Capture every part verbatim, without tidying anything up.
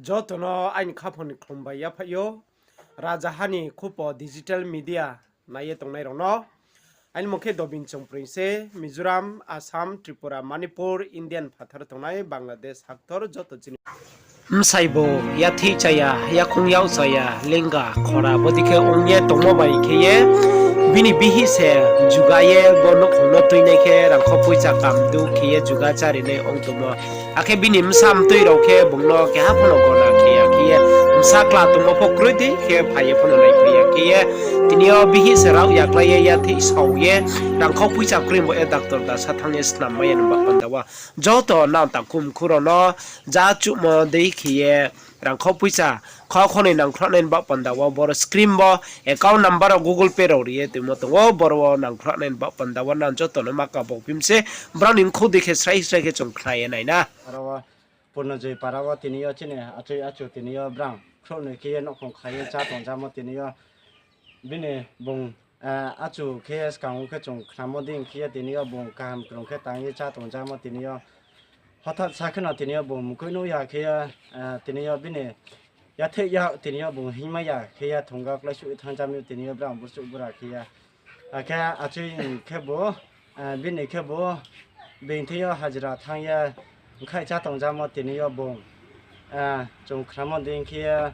Joto no aini khaphang ni khlum bai yaphaih ou. Rajaha ni khupo digital media nai ye tongnai rao no. Aini mung khe Dobin Chongproi se, Mizoram, Assam, Tripura, Manipur, Indian phathar tongnai, Bangladesh haktor joto chini bsai bo yathih chaya, yakoung yak chaya, lenga khora bodei khe ong ye tongmo bai khe ye, bini bihih se juga ye bo nouhkhong no tuinai khe rangkho poicha kam du khe ye juga chárinai ong tongmo. Akhe bini bsa mtoi rao khe bung no keha pho no gona khe ya khe ye, bsa kla tongmo pho kroi dei khe phai ye pho no naiphai ya khe ye, tini yo bihih se rao yaklai ye yathih sao ye, rangkho poicha kroi bo ye doctor dasa thanng ye snam mai ya ni baoh panda wo. Joto nang tangkhumkhu rao no ja chuhmo dei khe ye, rangkho poicha kho khonoi nangkhruhnai ni baoh panda wo boro screen bo account number rao Google Pay rao ri ye tongmo tong ou, boro wo nangkhruhnai ni baoh panda wo nang joto no ma kabo phim se, brao ni mkhu dei khe srai srai khe chung khna ye nai na. Aro wo Purnojoi para wo tini yo chini achoi achu tini yo brang khrouhnoi khe ye nouhkhong kha ye chá tongjamo tini yo bini bung, achu khe skang wo khe chung khnamo dei khe ye tini yo bung kaham krung khe tang ye chá tongjamo tini yo. Hothat sa khe no tini yo bung mkoih nuh ya khe ye, tini yo bini yathih yak tini yo bung hingmai ya khe ye thongga kláisuh ye thanng jami tini yo brang burchouh bura khe ye. Akhe achoi khebu, bini khebu, bini thing yo hajira thanng ye, nkhaih chá tongjamo tini yo bung, chung khnamo dei khe ye,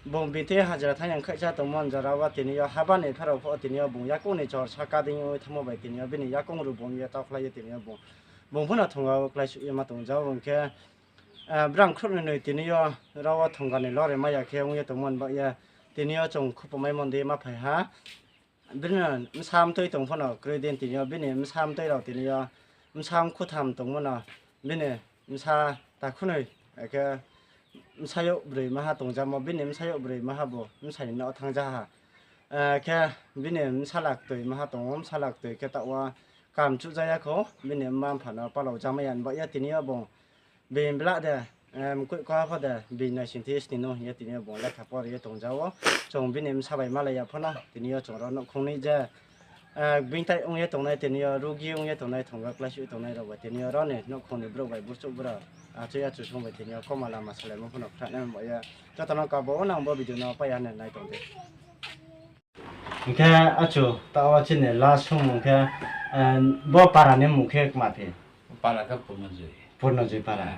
bung bini thing yo hajira thanng ye nkhaih chá tongmo jora wo tini yo haba ni pherao pho tini yo bung yakoung ni chor saka dei ong ye thanngmo bai tini yo bini yakoung ru bung ye taokhlai ye tini yo bung, bung pho no thongga wo kláisuh ye ma tong jao ong khe, brang khrouhnoi noi tini yo rao wo thongga ni lore mai ya khe ong ye tongmo ni baoh ye, tini yo chung khupo mai mon dei ma phai ha. Bini bsa mtoi tong pho no kroi dei tini yo, bini bsa mtoi rao tini yo, bsa mkhutham tongmo no, bini bsa takhunoi, akhe bsayouh broi maha tongjamo, bini bsayouh broi maha bo bsai ni nouh thanng ja ha. Khe bini bsala ktoi maha tong ou, bsala ktoi khe taoh wo kam chuhja ya kho, bini mma mpha no palao jamai ya ni baoh ye tini yo bung bini bla de, mkoih koha pho de, bini naising thi sni no hing ye tini yo bung lekha pori ye tong ja ou. Chung bini bsa bai malai ya pho no, tini yo chung rao nouhkhong ni je, bini tai ong ye tongnai, tini yo rugi ong ye tongnai, thongga kláisuh ye tongnai rao bai tini yo rao ni nouhkhong ni brouh bai burchouh bura, achoi achu song bai tini yo kauma lama salaimo pho no khnahnai baoh ye. Joto no kabo wo nang bo video no pai ya ni nai tong di. Hing khe achu, taoh wo chini last songmung khe, bo para ni mmung khe kma phi? Para khe Purnojoi. Purnojoi para.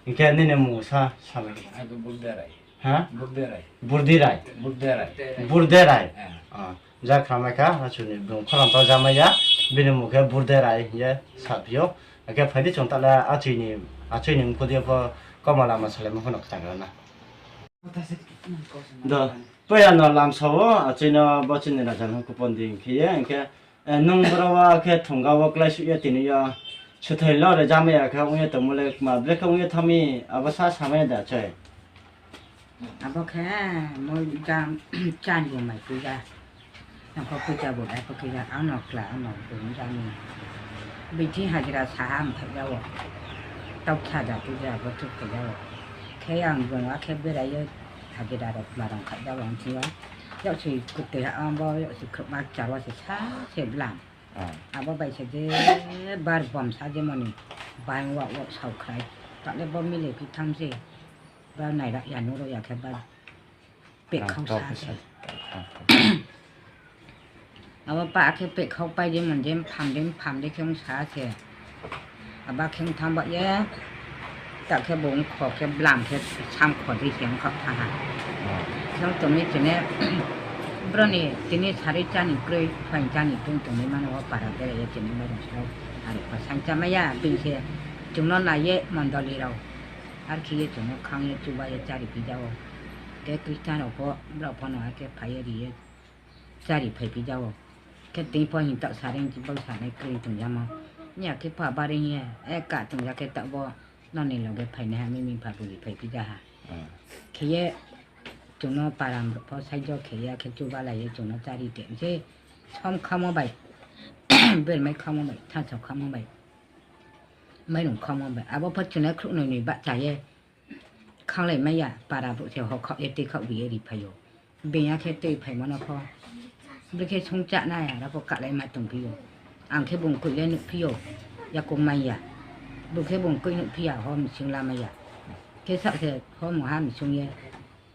Hing khe nini mmung sa, samai. Burderai. Ha? Burderai. Burdirai. Burderai. Burderai. Ja khramai kha, achu ni bung khorang tau jamai ya, bini mmung khe Burderai hing ye saphi ou. Akhe phai di chung taoh le achoi ni, achoi ni mkhu di pho kauma lama salaimo pho no kchang ra na. Do, poila no lamsa wo, achoi no bo chini raja no kupon di hing khe ye, hing khe, nung boro wo khe thongga wo kláisuh ye tini yo, suthoi lo re jamai ya khe ong ye tongmo le kma, bre khe ong ye thanng mi, abo sa samai da achoi. Abo khe, moi jang, chani bo mai khui ya. Nang kho poicha bo dai pho khe ya, ano kla, ano bung jani. Bini thing hajira saha mkhaih ja wo. Tauksa ja tuja bo thukphai ja wo. Khe ang bung akhe berai ye hajira rao kma rao khaih ja wo ang thing yo. Yaksi kutoi ha ang bo, yaksi khrouhma kchar wo se sa se blam. Abo bai se je bar bom sa je moni. Baing wak wak saokhrai. Taoh le bo mile phi thanng se. Ba nai ra ya nung ro ya khe ba pehkhau sa se. Abo pa khe pehkhau pai de mon de mpham de mpham de khe ong sa se. Abo khe ong thanng ba ye. Ta khe bung kho khe blam khe samkho dei se ong khaoh thanng ha. Khe ong tong mi chini bro ni tini sari chá ni kroi, phaing chá ni kroi tongmai mano wo para berai ye chini mairung srao. Are pho saing chámai ya, bini se chung no nai ye mondoli rao. Ar khe ye chung no khang ye chuba ye chári phi ja wo. Khe Christian rao pho, brao pho no ar khe phai ye ri ye chári phai phi ja wo. Khe tini pho hing taoh sari hing bau sanai kroi tong jamo. Ni akhe pha bari hing ye, e ka tong ja khe taoh bo nrao ni loge phainaiha mi mi pha buli phai phi ja ha. Khe ye chung no param pho saijo khe ye khe chubalai ye chung no chári te se. Som khamo bai, bermai khamo bai, thansa khamo bai, mairung khamo bai. Abo pho chunai khrouhnoi ni bahcha ye khanglai mai ya, para brouh se hokhaoh ye tuikhaoh bi ye ri phai ou. Being ya khe tui phaimo no pho. Brekhe sungchá nai, aro pho kalaima tongphi ou. Ang khe bung koih le nuhphi ou, yakoung mai ya. Bung khe bung koih nuhphi ya, ho msing lamai ya. Khe sa se pho mungha msung ye,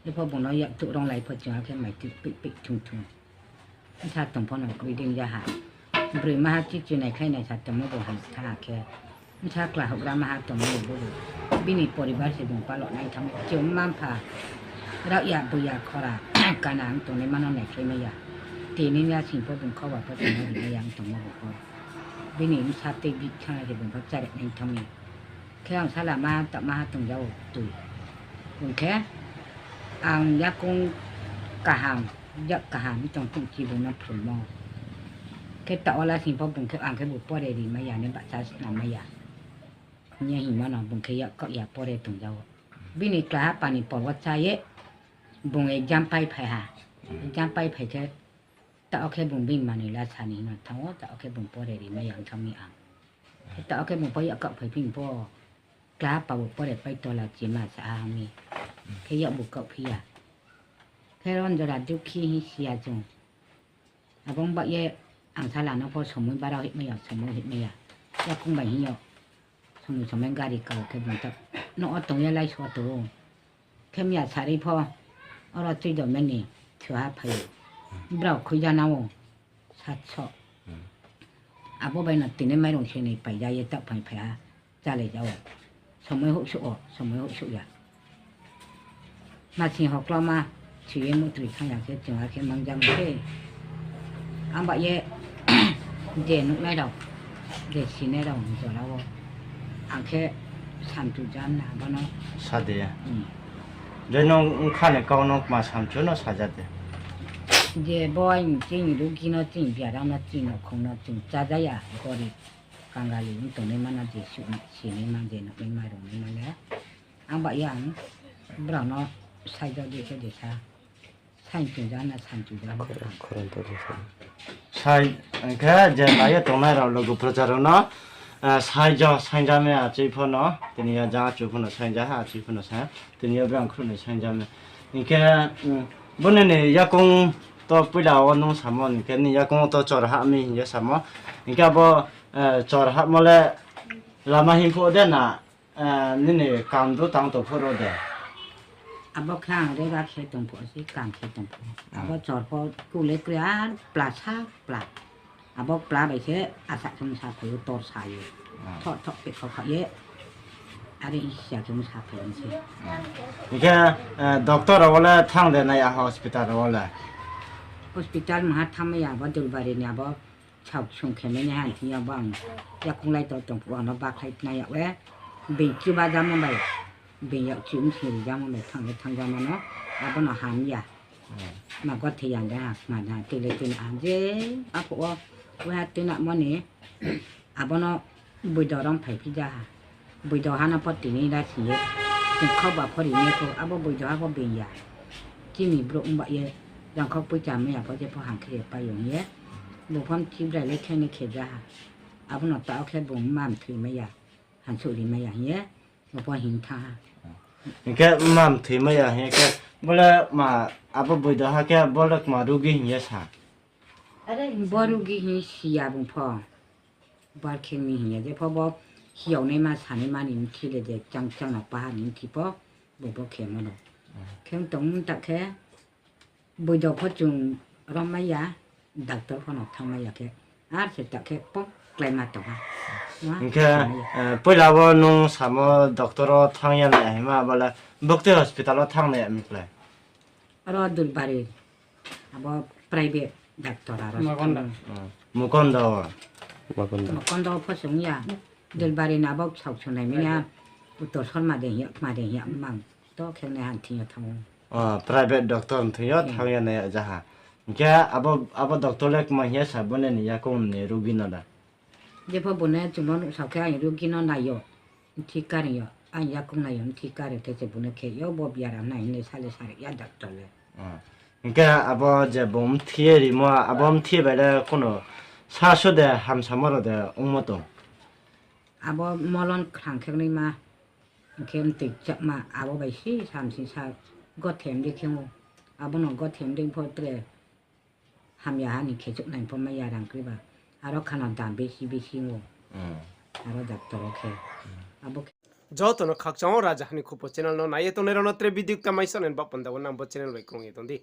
epho bung no yak tuh rong lai pho chung ha khe mai tuh pik pik thung thung. Bsa tong pho no kroi dei ya ha. Broi maha chichu naikhlai naisa tongmo bung ham tha khe. Bsa kla houhgra maha tongmo bo. Bini poribar se bung palo nai thang. Chung mma mpha rao ya boi ya khora kana ang tongnaima no naikhlai mai ya. Tini ya sing pho bung khauba pho tongmo ri ya ang tongmo bo pho. Bini bsa tei bihthang se bung pho chare nai thang mi. Khe ang sala ma ta maha tong jao tui. Bung khe ang yakung kaham, yak kaham tong tong chi bung no phrungmo. Khe ta ola sing pho bung khe ang khe bu pore ri mai ya ni bahcha sna mai ya. Hing ye hingmo no bung khe yak kaoh ya pore tong jao. Bini klaha pani por wo chá ye, bung exam pai phai ha. Exam pai phai khe, taoh khe bung bini manoi la sa ni hing no thanng ou, taoh khe bung pore ri mai ya ong thang mi ang. Khe taoh khe bung pho yak kaoh phai phi pho, klaha pa bu pore pai tola chima sa ha hing mi. Khe yak bu kaoh phi ya. Khe ron jora dukhi hing si ya chung. Abo ong bah ye ang sala no pho somoi barao hih mai ya, somoi hih mai ya. Yakung bai hing yo. Somoi somoi gari kau khe bung ta no o tong ye lai so tong ou. Khe miya sari pho oro tui do meni thuha phai ou. Brao khui ja nang ou. Satso. Abo bai no tini mairung se ni pai ja ye taoh phai phai ha. Chálai ja ou. Somoi houhsouh o, somoi houhsouh ya. Masing hoklama, sui ye mutroi thanng ya khe chung akhe mang jamo khe. Ang bah ye je nuhnai rao, je sinai rao ni jora wo. Ang khe samchu ja na bono. Sa de. Je nung ongkha ni kau no kma samchu no sa ja de. Je bo aini chini rugi no, chini biaram no, chini nokhong no chung chá ja ya, gorib kangali ong tongnaima no je suh sinaima je nuhnaima rungnaima le. Ang bah ye ang brao no sai ja de khe de sa. Sai chung ja na, sai chung ja na. Khorang to de sa. Sai, hing khe je nai ye tongnai rao logo proja rao no, sai ja, sai ja mi achoi pho no, tini yo ja achoi pho no sai ja ha, achoi pho no sai, tini yo brang khruh ni sai ja mi. Hing khe, bo nini yakung to poila wo nung samo, hing khe nini yakung to chor hah mi hing ye samo. Hing khe abo, chor hahmo le lama hing phuh de na, nini kandu tang tong phuh ro de. Abo khe ang rega khe tong phuh se, kang khe tong phuh. Abo chor pho kule kre ar pla sa pla. Abo pla bai khe asa khe msa phai ou, tor sa ye. Thoh thoh pekha kha ye. Are hing si ya khe msa phai ou se. Hing khe, doctor rao wo le thanng de nai ya hospital rao wo le? Hospital maha thanngmai ya, abo Dulbari ni abo saoh sung khe mai nai ha thing yo bo ang yakoung lai to tong phuh ang no bakhlai nai yag we. Being chuba jamo bai, being yak chu msing ri jamo bai thanng le thanng jamo no, abo no ham ya. Ma gothe ya de ha, ma da tui le tui na ha je, aphuh wo, waiha tuinamo ni, abo no boido rom phai phi ja ha. Boido ha no pho tini ra sing ye, chung khauba pho ri nai pho, abo boido ha pho being ya. Chini brouh ong bah ye, rangkhau poicha mai ya pho je pho hang khe ye pai ong ye, bung pho mthi brai le khe ni khe ja ha. Abo no taoh khe bung mma mthoi mai ya, hansouh ri mai ya hing ye, bo pho hing thanng ha. Hing khe mma mthoi mai ya hing ye khe, bo le ma, abo boido ha khe bo le kma rugi hing ye sa? Bo rugi hing si ya bung pho. Bar khe mi hing ye, je pho bo hiao naima sanaima ni mthi le de, chang chang no paha ni mthi pho, bo bo khemo no. Khe tong ta khe, boido pho chung rom mai ya, doctor pho no thanng mai ya khe, ar se ta khe pok kláima tong ha. Hing khe, poila wo nung samo doctor wo thanng ya nai hima, abo le buktui hospital wo thanng nai mi klái? Aro Dulbari, abo private doctor aro Mukondo. Mukondo pho se ong ya. Dulbari ni abo saoh sunai mi ya. Uttor Sorma de hing ya, kma de hing ya, mang to khe nai ha thing yo thanng ou. Private doctor thing yo thanng ya nai ya ja ha. Hing khe abo doctor le kma hing ye sa bo nini yakoung ni rugi no da? Je pho bung no chung no nuhsao khe aini rugi no nai yo, mthi kari yo, aini yakoung nai yo, mthi kari khe se bung no khe yo, bo biaram nai hing le sa le sa ri ya doctor le. Hing khe abo je bung mthi ye rimo, abo mthi bai le kuno sa su de hamsamo rao de ongmo tong? Abo molon khrang khe naima, hing khe mtoi chakma abo bai si samsing sa gothe mdi khe ou. Abo no gothe mdi pho tre hamya ha ni khe chouh nai pho mai ya rang kri ba. Aro khano dam bisi bisi ou. Aro doctor wo khe. Abo khe Joto no khakchang o Raja Hani Khupo channel no nai ye tongnai rao no tre video kta mai song nai ni baoh panda wo nang bo channel bai krung ye tong di.